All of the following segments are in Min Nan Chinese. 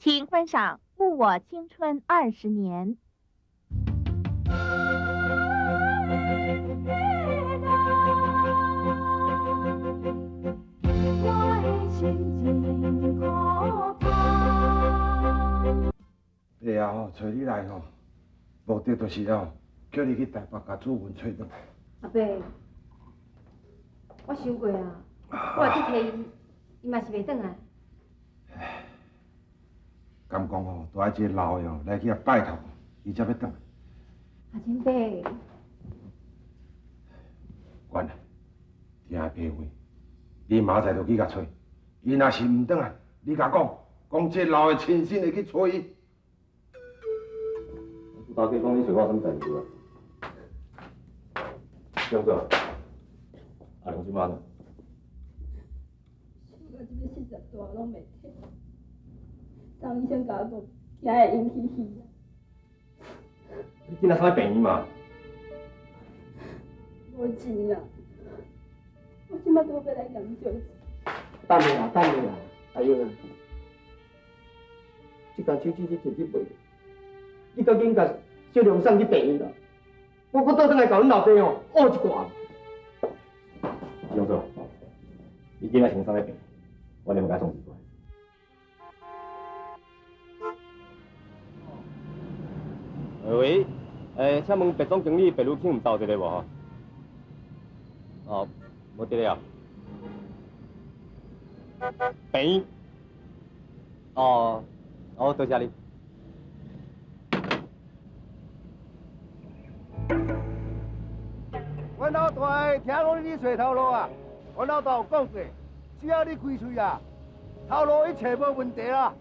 請觀賞《慕我青春二十年》。爸啊吼，揣你來吼，目的就是哦，叫你去台北共主文揣轉來。阿伯，我想過啊，我若去揣伊，伊嘛是袂轉來。敢講吼，都愛這個老的哦來去遐拜託，伊才欲轉來。阿金伯，管啦，聽爸話，你明仔載就去共揣。伊若是毋轉來，你共講，講這老的親身會去揣伊。大家講你揣我啥物代誌啊？怎做？阿良這擺呢？想到這欲40大攏袂退，昨醫生共我講，驚會引起肺炎。你囡仔送去病院嘛？無錢啦，我這擺拄欲來共借錢。等下啦，等下啦，阿英啊，這工手指你摕去賣，你趕緊共小良送去病院啦！我閣倒轉來共阮老爸哦，烏一掛。張總，你囡仔先送去病院，我另外共創治過來。喂，請問白總經理白如慶有到佇咧無？哦，無佇咧啊。病院。哦，哦，多謝你。阮老大聽講你咧揣頭路啊，阮老大有講過，只要你開喙啊，頭路一切無問題啦。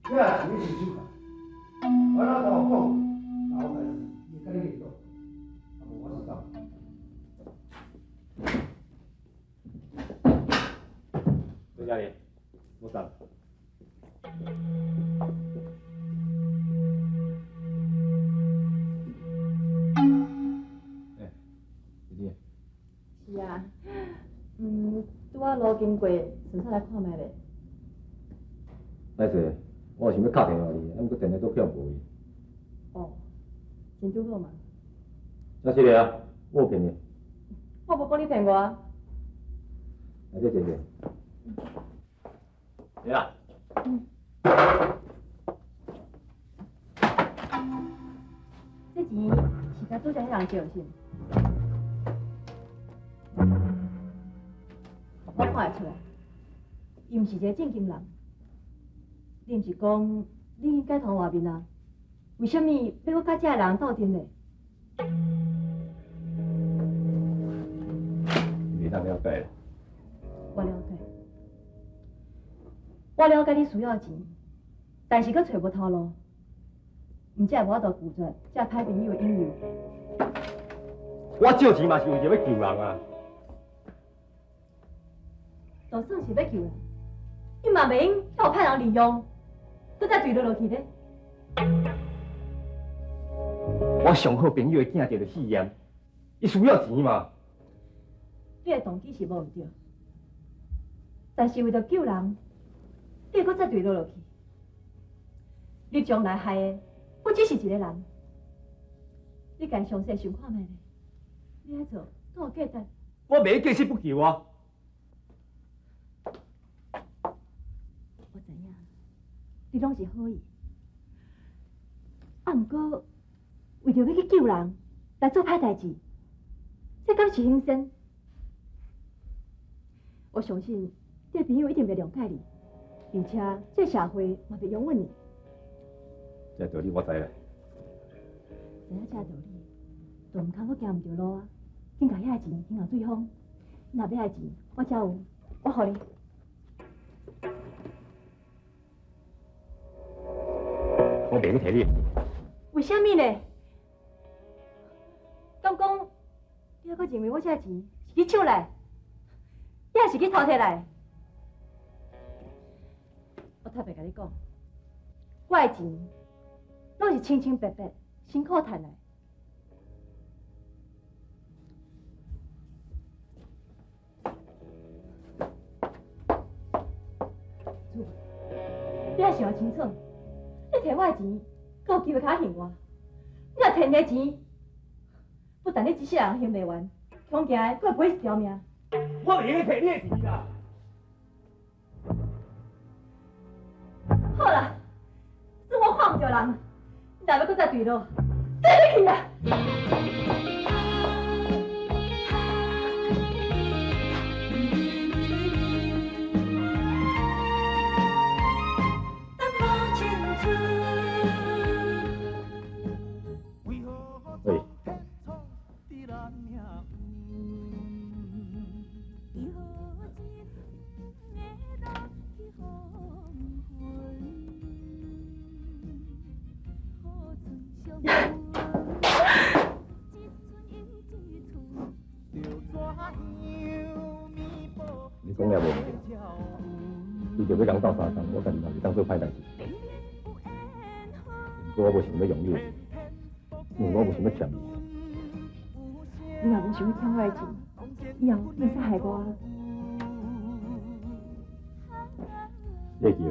你若是欲試手阮老大有講，若有代誌，伊會佮你聯絡。啊，無我先走。多謝你，我走。欸，是你？是啊，拄仔路經過，順手來看覓咧。歹勢，我有想欲敲電話你，啊，毋過電話都去予無去。哦，真拄好嘛。這是的啊，我有騙你。我無講你騙我。來，這坐坐。來啦。這錢是共拄才彼人借的是毋？我看會出來，伊毋是一个正經人。你毋是講你去街頭外面啊？為啥物欲閣佮這个人鬥陣呢？你袂當了解啦。我了解，我了解你需要錢，但是閣揣無頭路，毋才會無法度拒絕這歹朋友的引誘。我借錢嘛是為著欲救人啊！就算是欲救人，你嘛袂用予歹人利用，閣再墜落落去咧。我上好朋友的囝得著肺炎，伊需要錢嘛。你的動機是無毋對，但是為著救人，你會閣再墜落落去，你將來害的不只是一個人。你家詳細想看覓咧？你愛做，閣有價值。我袂繼續不救啊！我知影，你攏是好意，啊，毋過為著欲去救人來做歹代誌，這敢是行善？我相信你的朋友一定袂諒解你，並且這社會嘛袂容忍你。這道理我知啦。知影這道理，就毋通閣行毋著路啊！緊共遐个錢還予對方，你若欲愛錢，我遮有，我予你。我袂去提你。為啥物呢？敢講你猶閣認為我這個錢是去搶來？你也是去偷摕來？我坦白共你講，我的錢攏是清清白白、辛苦趁來。你愛想清楚，你摕我的錢，閣有機會較還我。你若摕你的錢，不但你一世人還袂完，恐驚的閣會賠一條命。我袂用摕你的錢啦！好啦，算我看毋著人，你若欲閣再墜落，隨你去啦！喂。你講了無毋對？為著欲共鬥相共，我家己嘛袂當做歹代誌。毋過我無想欲用你的錢，因為我無想欲欠你。你若無想欲欠我的錢，以後你會使害我啊！你會記無？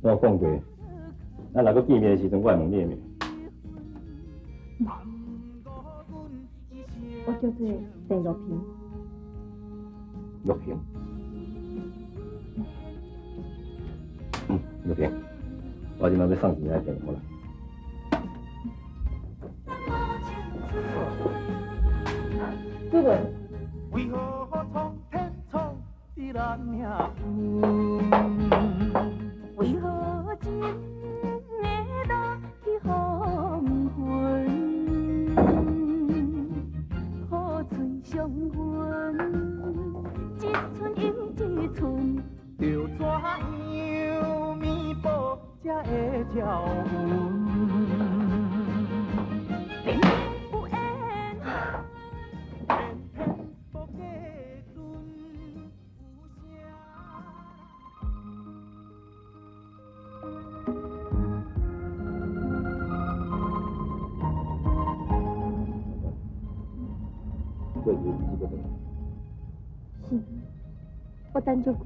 我有講過，咱若閣見面的時陣，我會問你的名。我叫做鄭玉萍。玉萍。嗯，玉萍，我這擺欲送錢來病好啦。主任。為何情的落去風雲，苦翠相分，一寸又一寸。著怎樣彌補才會照阮？偏偏有緣，偏偏無過陣，有啥？過日子閣轉來。是，我等足久，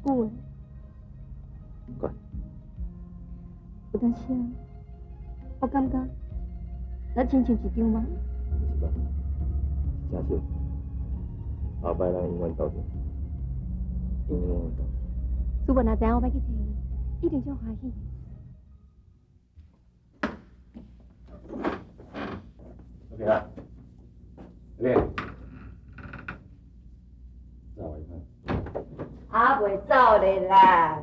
足久的。乖。有當時，我感覺咱親像一場夢。是吧？真實，後擺咱永遠鬥陣，永永遠遠鬥陣。主任若知影我欲去揣伊，一定足歡喜。小平啊，小平，走啊！啊，袂走咧啦！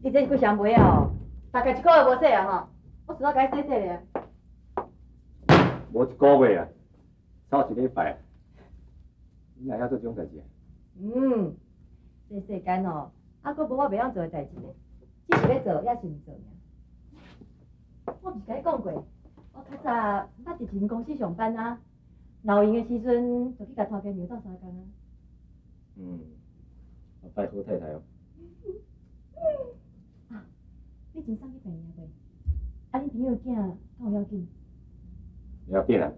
你這是幾雙襪哦？大概一個月無洗啊吼，我順手共你洗洗咧。無一個月啊，走一禮拜。你哪曉做這種代誌啊？嗯，這世間哦，猶閣無我袂曉做的代誌咧，只是欲做，抑是毋做爾。我毋是共你講過，我較早捌佇一間公司上班啊，若有閒的時陣，就去共頭家娘鬥相共啊。嗯，後擺好太太哦。啊，你錢送去病院未？啊，恁朋友囝敢有要緊？袂要緊啊。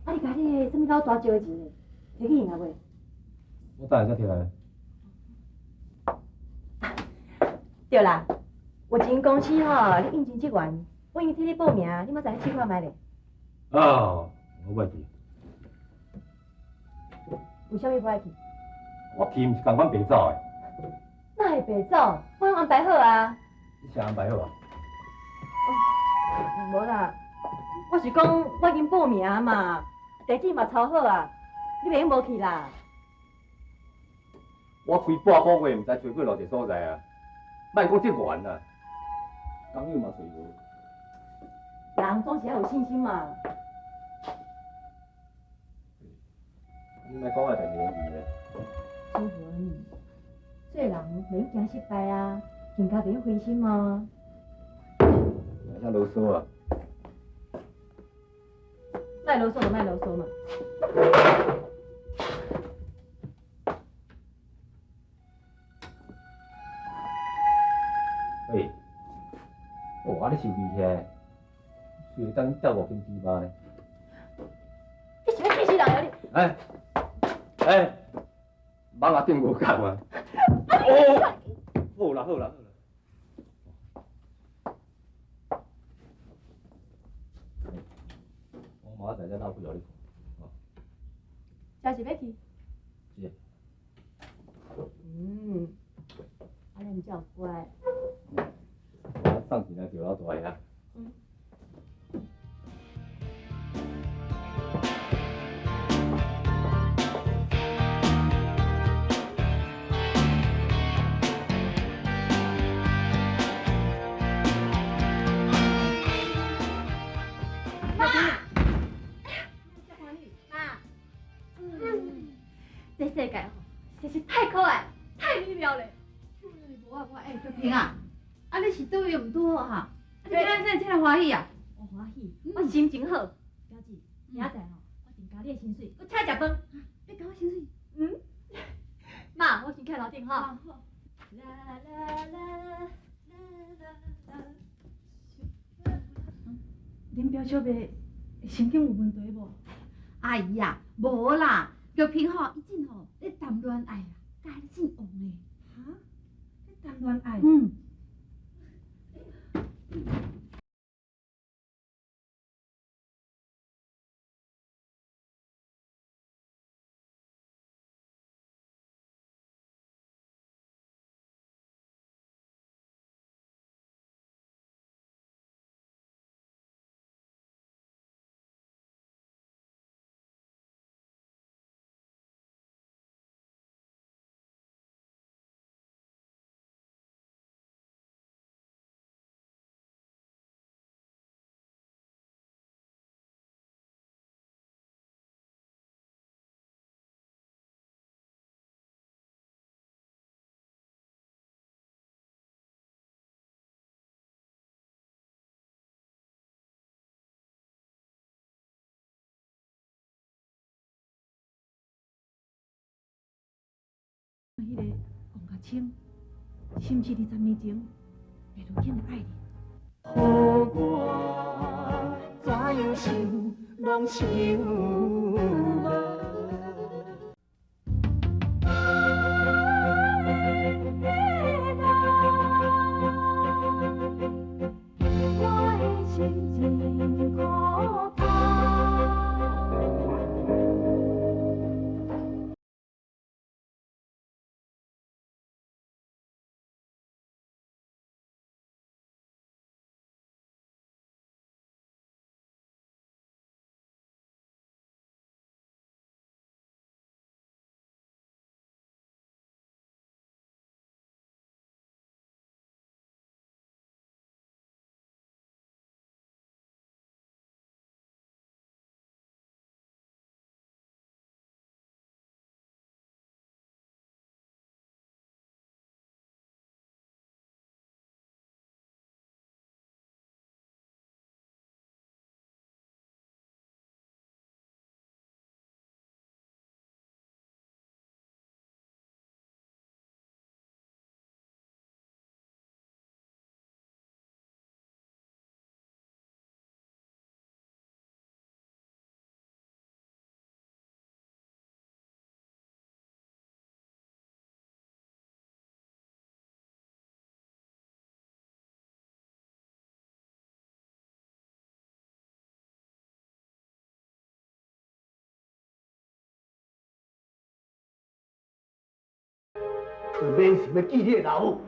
啊，你共彼個啥物老大借的錢呢？提去還啊未？我等下才提來。對啦，有一間公司吼，咧應徵職員，我已經替你報名，你明仔載去試看覓咧。哦，我袂去。為啥物無愛去？我去毋是仝款白走的。哪會白走？我攏安排好啊。你啥安排好啊？無啦，我是講我已經報名嘛，地址嘛抄好啊，你袂用無去啦。我開半個月，毋知揣過偌濟所在啊，莫講職員啊，工友嘛揣無。人總是愛有信心嘛。你莫講我代誌容易咧。主任，做人袂用驚失敗啊，更加袂用灰心啊。哪遮囉嗦啊？莫囉嗦就莫囉嗦嘛。喂，哦，啊你生氣起來，是會當釣5斤豬肉呢？你是欲氣死人啊你！哎哎，網仔頂無共啊！哦，好啦好啦好啦。我明仔載再鬧幾予你看。這是欲去？是。嗯，按呢才有乖。我送錢來叫老大兄。嗯。媽，媽，這世界吼，實是太可愛、太美妙咧。無啊無啊，欸，玉萍啊，啊你是佗位毋拄好哈？啊你今仔日這麼歡喜啊？我歡喜，我心情好。表姊，明仔載吼，我定加你的薪水，閣請食飯。欲加我薪水？嗯。媽，我先起來樓頂吼。好。啦啦啦啦啦啦。恁表小妹神經有問題無？哎呀，無啦，玉萍吼，伊真吼咧談戀愛啊，佮彼个姓王的。哈？咧談戀愛？嗯。彼个王家清，是毋是20年前白如庆的愛人？予我怎樣想，攏想無。我的心真孤單。就免想欲見你的老母。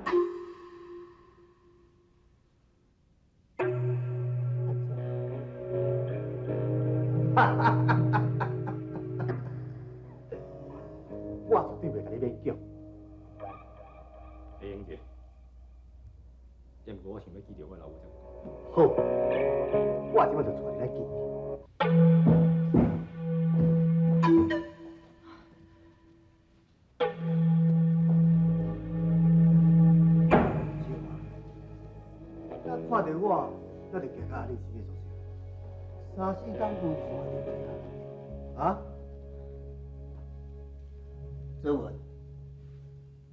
哈哈哈哈哈！我絕對袂共你勉強。會用者，毋過我想欲見著我老母才。好，我這擺就帶你來見。看著我，咱就行到阿你身邊所在。三四工無看你啊？周文，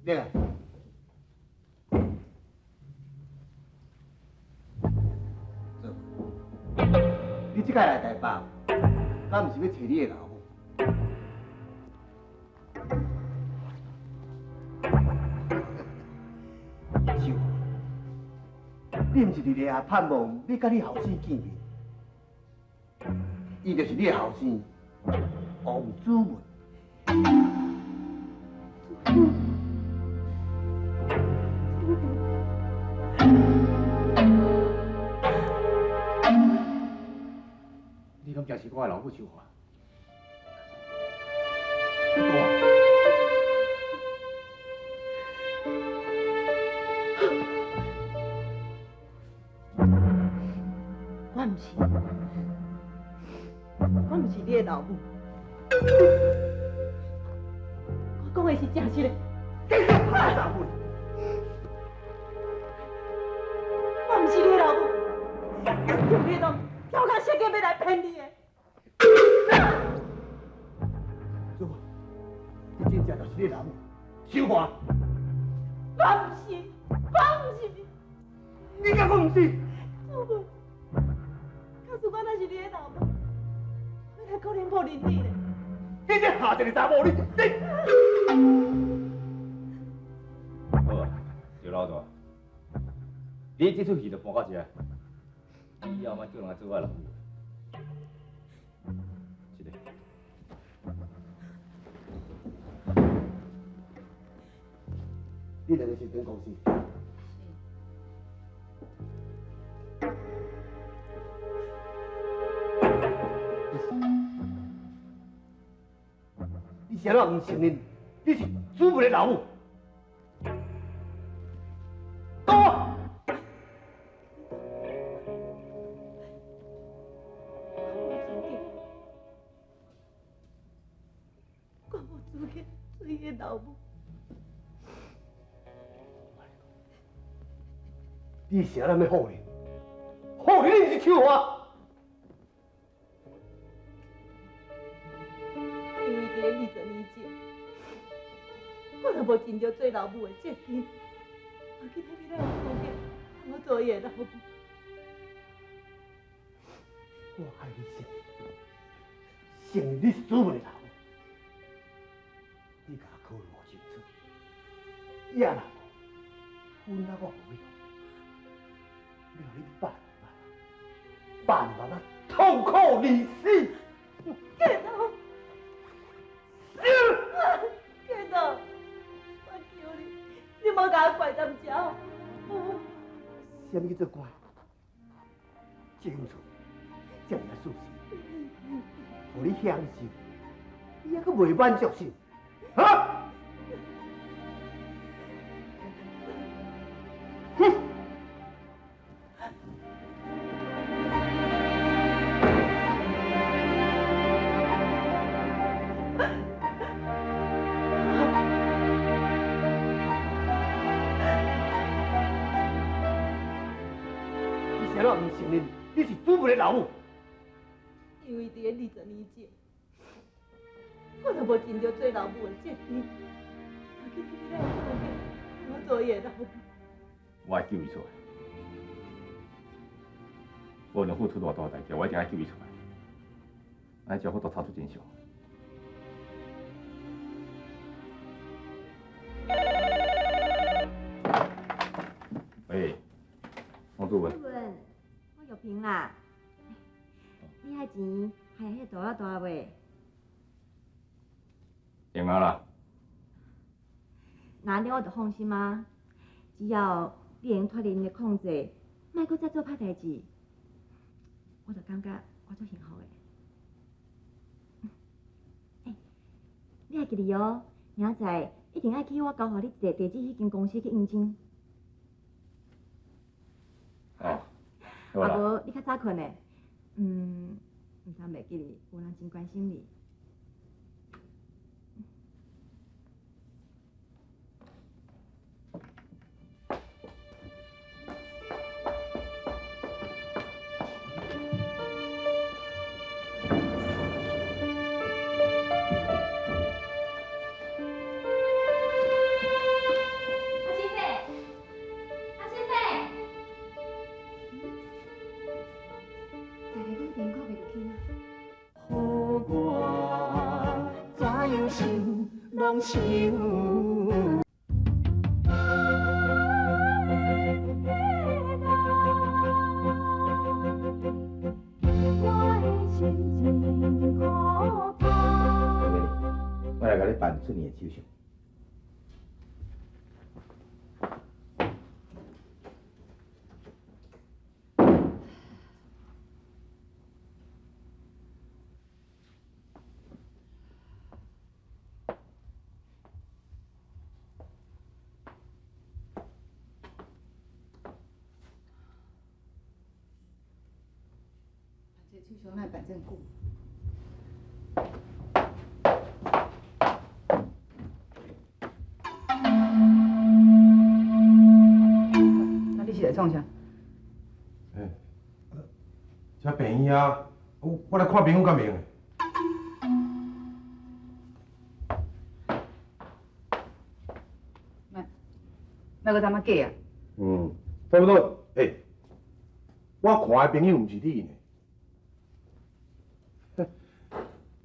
你來。周文，你這擺來台北，敢毋是欲揣你的老母？秀華，你毋是日日也盼望欲佮你後生見面？伊就是你的後生，王子文。你敢真是我的老母秋華？我毋是。我毋是你的老母，我讲的是真实的。继续拍查某！我毋是你的老母，用彼种超工设计欲来骗你的。祖母，你真正就是你的老母，秀华。我毋是，我毋是。你敢讲毋是？祖母，假使我若是你的老母。我可能无认你咧。你这下一个查某，你。好啊，赵老大，你這齣戲就搬到這，以後莫叫人來做我的老母。這個。你兩个是轉公司。你是按怎毋承认你是主文的老母？讲啊！我无资格做伊的老母。你是按怎欲否认？否认你毋是秋华？20年前，我若无尽著做老母的责任，我今仔日哪有资格通好做伊的老母？我爱你承认，承认你是主文的老母，你共我考虑清楚，也若无，阮仔我无欲，欲予你慢慢慢慢仔痛苦而死。建东。建东，我求你，你莫共我怪踮遮。啥物叫做怪？这间厝这尔舒适，予你享受，你犹阁袂满足是？哈？哼！你是按怎毋承认你是主文的老母？因为伫咧20年前，我若无尽著做老母的责任，我今日哪有资格通好做伊的老母？我会救伊出来，无论付出偌大代价，我一定爱救伊出来，按呢才有法度查出真相。喂，王主文。主文，我玉萍啦，你遐錢還有彼大仔大未？用啊啦。那按呢我就放心啊，只要你會用脫離𪜶的控制，莫閣再做歹代誌，我就感覺我足幸福的。欸，你會記得哦，明仔載一定愛去我交予你一个地址彼間公司去應徵。哦，好啦。啊無，你較早睏的，毋通袂記得，有人真關心你。攏想。我來共你辦出院的手續。辦這手續哪會辦這麼久？那你是來創啥？欸，這病院啊，我來看朋友敢袂用？莫閣這麼假啊！嗯，差不多。欸，我看的朋友毋是你呢。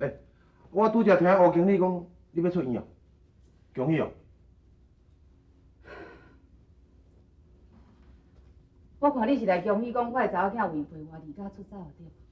欸，我拄才聽吳經理講，你欲出院哦，恭喜哦！我看你是來恭喜講，我的查某囝為陪我離家出走對無？